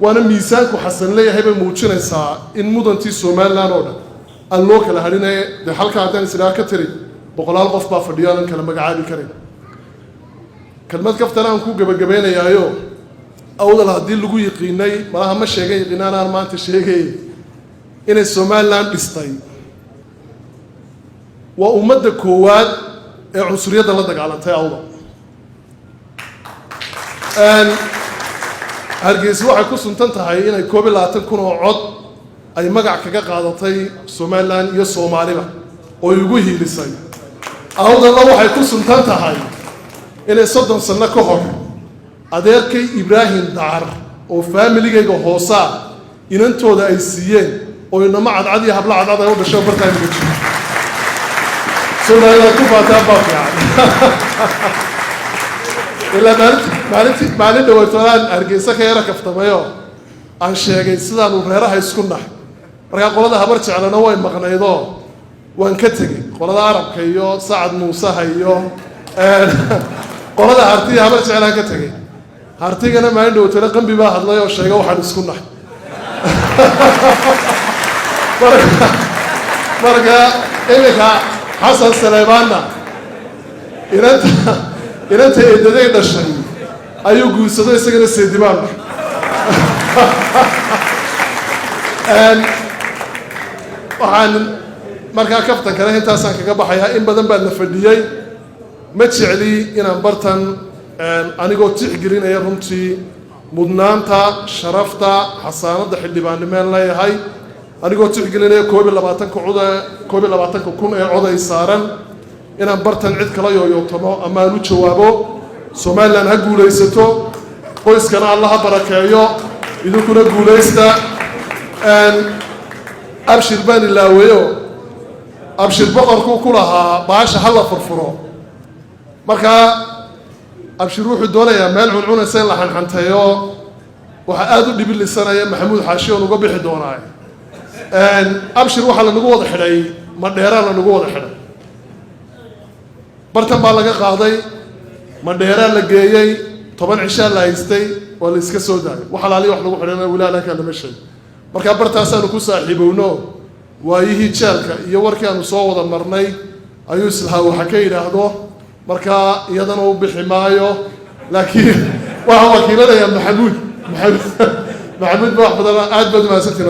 Waana miisaanku Xasan leeyahay bay muujinaysaa in mudantii Somaliland oo dhan aan loo kala hadhinaya. Dee halkaa haddaan isdhaha ka tiri, boqolaal qof baa fadhiyo aanan kala magacaabi karin. Kelmad kaftana aan ku gebagabaynayaayo, Awdal haddii lagu yiqiinay, malaha ma sheegan yiqiinaan aan maanta sheegay inay Somaliland dhistay, waa ummadda koowaad ee cunsuriyadda la dagaalantay. Awdal, Hargeysa waxay ku suntan tahay inay 21,000 oo cod ay magac kaga qaadatay Somaliland iyo Soomaaliba oo ay ugu hiilisay. Awdalna waxay ku suntan tahay inay 30 sano ka hor adeerkay Ibraahim Dacar oo faamiligayga hoosaa inantooda ay siiyeen oo inamo cadcad iyo hablo cadcad ay u dhasho bartaa imuga jiro. Suuna inaad ku faataan baa fiican. Ilaa maalinti maalin dhaweytoodaan Hargeysa ka yara kaftamayo, aan sheegay sidaanu reeraha isku nax. Markaa qolada Habar Jeclana way maqnaydoo waan ka tegey, qolada Arabka iyo Sacad Muusaha iyo qolada Hartiya Habar Jeclaan ka tegey. Hartigana maalin dhaweytoole Qambi baa hadlay oo sheegay waxaan isku nax. Marka iminka Xasan Saleebaanna inanta eedaday dhashay ayuu guursado, isagana seedimaan. Waxaan markaa kaftan kale intaasaan kaga baxayaa. In badan baa la fadhiyey, ma jecli inaan bartan anigoo tixgelinaya runtii mudnaanta, sharafta, xasaanadda xildhibaannimeen leeyahay, anigoo tixgelinaya 21-ka cod, 21-ka kun ee cod ay saaran, inaan bartan cid kala yooyootamo ama aan u jawaabo. Somaliland ha guulaysato, qoyskana Alla ha barakeeyo, idinkuna guulaysta. Abshir baan ilaaweyo, Abshir boqorkuu ku lahaa baasha ha la furfuro. Markaa Abshir wuxuu doonayaa meel cuncunaysa in la xanxanteeyo. Waxaa aada u dhibilisanaya Maxamuud Xaashi oon uga bixi doonaa. Abshir, waxaa lanagu wada xidhay Madheeraa, lanagu wada xidhay bartan baa laga qaaday, Madheeraa la geeyey, 10 cishaa la haystay, waa la iska soo daayay. Wax alaaliya wax lagu xidhana weli alankaa lama sheego. Markaa bartaasaanu ku saaxiibowno, waayihii jeelka iyo warkii aanu soo wada marnay ayuu islahaa waxa ka yidhaahdo. Markaa iyadana u bixi maayo, laakiin waxaan wakiilanayaa Maxamuud. Maxamuud, Maxamuud ba wax badan. Aad baad umahadsantiin.